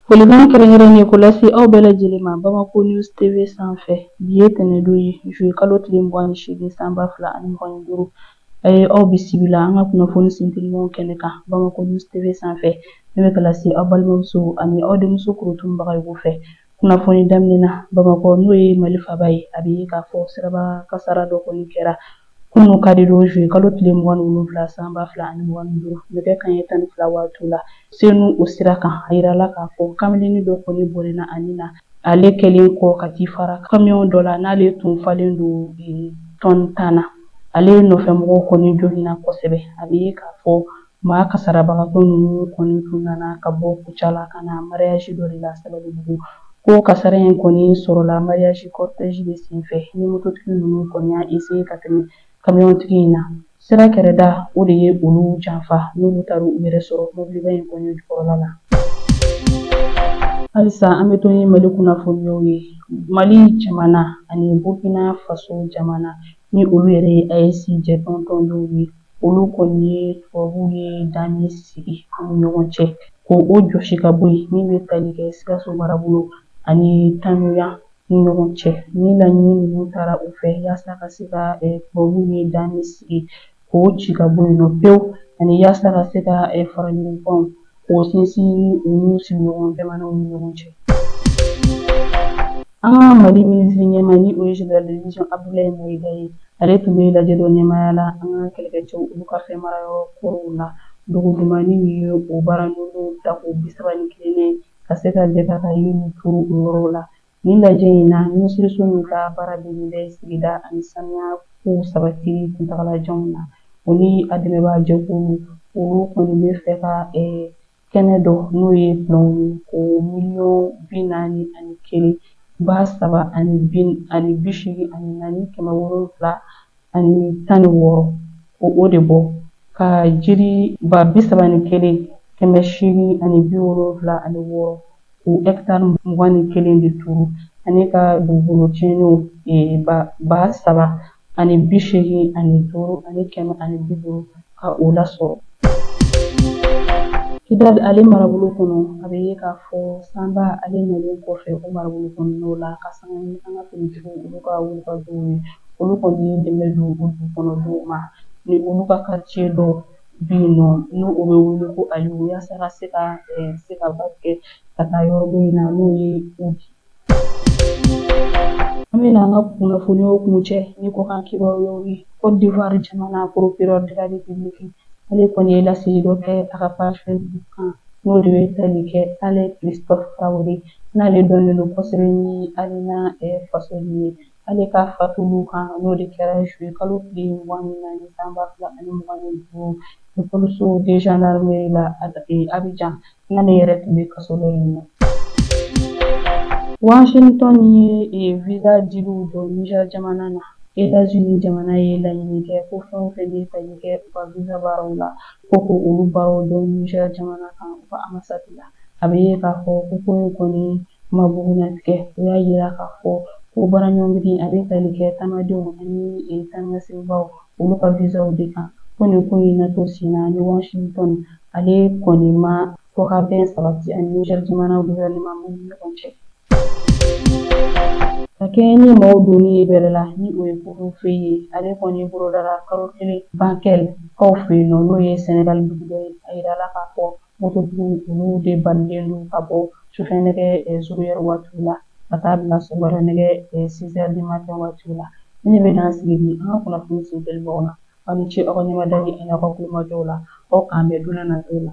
Folikan kɛrɛnkɛrɛnnen ko lase aw bɛɛ lajɛlen ma Bamako News TV sanfɛ. Bi ye tɛnɛndon ye, juillet kalo tile 28 san 2025. A ye aw bisimila an ka kunnafoni sentelimanw kɛnɛ kan Bamako News TV sanfɛ. Min bɛ ka lase aw balimamuso ani aw denmuso Korotumu Bagayogo fɛ. Kunnafoni daminɛ na Bamakɔ, n'o ye Mali faaba ye, a bɛ ye k'a fɔ siraba kasara dɔ kɔni kɛra kunun karidon juillet kalo tile 27 san 2025 nɛgɛ kanɲɛ 12 waati la Senu o sira kan. A yirala k'a fɔ kamalennin dɔ kɔni bɔnɛna a ni na, ale kɛlen kɔ ka t'i fara kamiyɔn dɔ la n'ale tun falen don tɔni 10 na. Ale nɔfɛmɔgɔw kɔni joginna kosɛbɛ. A bɛ ye k'a fɔ maa kasarabagatɔ ninnu kɔni tun nana ka bɔ Kucala ka na mariage dɔ de la Sabalibugu. Ko kasara in kɔni sɔrɔla mariage cortège de senfɛ ni mototigi ninnu kɔni y'a essayer ka tɛmɛ kamiyɔntigi in na. Sira kɛrɛda o de ye olu janfa, n'olu taara u yɛrɛ sɔrɔ mobiliba in kɔni jukɔrɔla la. Halisa an bɛ to ni Mali kunnafoniyaw ye. Mali jamana ani Burkina Faso jamana, ni olu yɛrɛ ye AES jɛtɔn tɔndenw ye, olu kɔni ye tubabuw ye dan sigi u ni ɲɔgɔn cɛ ko o jɔsi ka bɔ yen, min bɛ tali kɛ Sikaso marabolo ani Tanuya ni ɲɔgɔn cɛ. Ni laɲini ninnu taara u fɛ yaasa ka se ka tubabuw ye dan sigi k'o ci ka bɔ yen nɔ pewu, ani yaasa ka se ka fara ɲɔgɔn kan k'o sinsin u n'u sigiɲɔgɔn jamanaw ni ɲɔgɔn cɛ. An ka Mali minisiri ɲɛmaa, ni o ye général de division Abdoulaye Maïga ye, ale tun bɛ lajɛ dɔ ɲɛmaaya la an ka kɛlɛkɛcɛw olu ka fɛn mara yɔrɔ kɔrɔw la. Dugudumanni min ye o baara ninnu tako 31 ka se ka jɛ ka yiriw turu o yɔrɔw la. Nin lajɛ in na, minisiriso min ka baara bɛnnen bɛ sigida ani saniya kow sabatili kuntagalajanw na, o ni a dɛmɛbaa jɛkulu, olu kɔni bɛ fɛ ka kɛnɛ dɔ n'o ye plɔn ye, k'o miliyɔn 41 3 ani 84 716 ko o de bɔ ka jiri ba 31 876 k'o hɛkitari 21 de turu, ani ka dugukolo tiɲɛnenw ba 3 ani 85 ani 150 ka o lasɔrɔ. Kidali ale marabolo kɔnɔ, a bɛ ye k'a fɔ sanba ale nalen kɔfɛ o marabolo kɔnɔnaw la ka sanga ni an ka finitigiw olu ka wulikajɔw ye, olu kɔni ye dɛmɛ don o dugu kɔnɔdenw ma ni olu ka quartier dɔ bɛ yen nɔ, n'o o bɛ wele ko Aliyu, yaasa ka se ka ba kɛ ka taa yɔrɔ dɔ in na n'o ye Udi. An bɛna an ka kunnafoniyaw kuncɛ ni kɔkan kibaruyaw ye. Côte d'Ivoire jamana procureur de la République, ale kɔni ye laseli dɔ kɛ a ka page Facebook kan, n'o de bɛ tali kɛ Ale Christophe Traoré, n'ale dɔnnen don kosɛbɛ ni Alina Fasoli ye, ale ka fatuliw kan, n'o de kɛra juillet kalo tile 24 san 2025 école de gendarmerie la Abidjan, n'ale yɛrɛ tun bɛ kaso la yen nɔ. Washington ye visa diliw jɔ Niger jamana na. États-Unis jamana ye laɲini kɛ ko fɛn o fɛn bɛ tali kɛ u ka visa baaraw la, ko ko olu baaraw dɔn Niger jamana kan u ka ambassade la. A bɛ ye k'a fɔ ko ko in kɔni ma bugunnatigɛ. O y'a yira k'a fɔ ko baara ɲɔngiri a bɛ tali kɛ taamadenw ani taamasiyɛnbaw olu ka visaw de kan, ko nin ko in na to sen na ni Washington ale kɔni ma fɔkabɛn sabati ani Niger jamana gouvernement ni ɲɔgɔn cɛ. Ka kɛɲɛ ni maaw donni ye bɛrɛ la, ni o ye couvre-feu ye, ale kɔni bolodara kalo kelen Bakel kaw fɛ yen nɔ, n'o ye Senegal dugu dɔ ye. A yirala k'a fɔ mototigiw olu de balilen don ka bɔ sufɛ nɛgɛ 0 waatiw la ka taa bila sɔgɔmada nɛgɛ 6 heures du matin waatiw la. Ni ne bɛ n'an sigi bi an ka kunnafoni sentelimaw na. Aw ni ce aw ka ɲɛmadali ani aw ka kulomajɔw la. Aw k'an bɛn don n'a nataw la.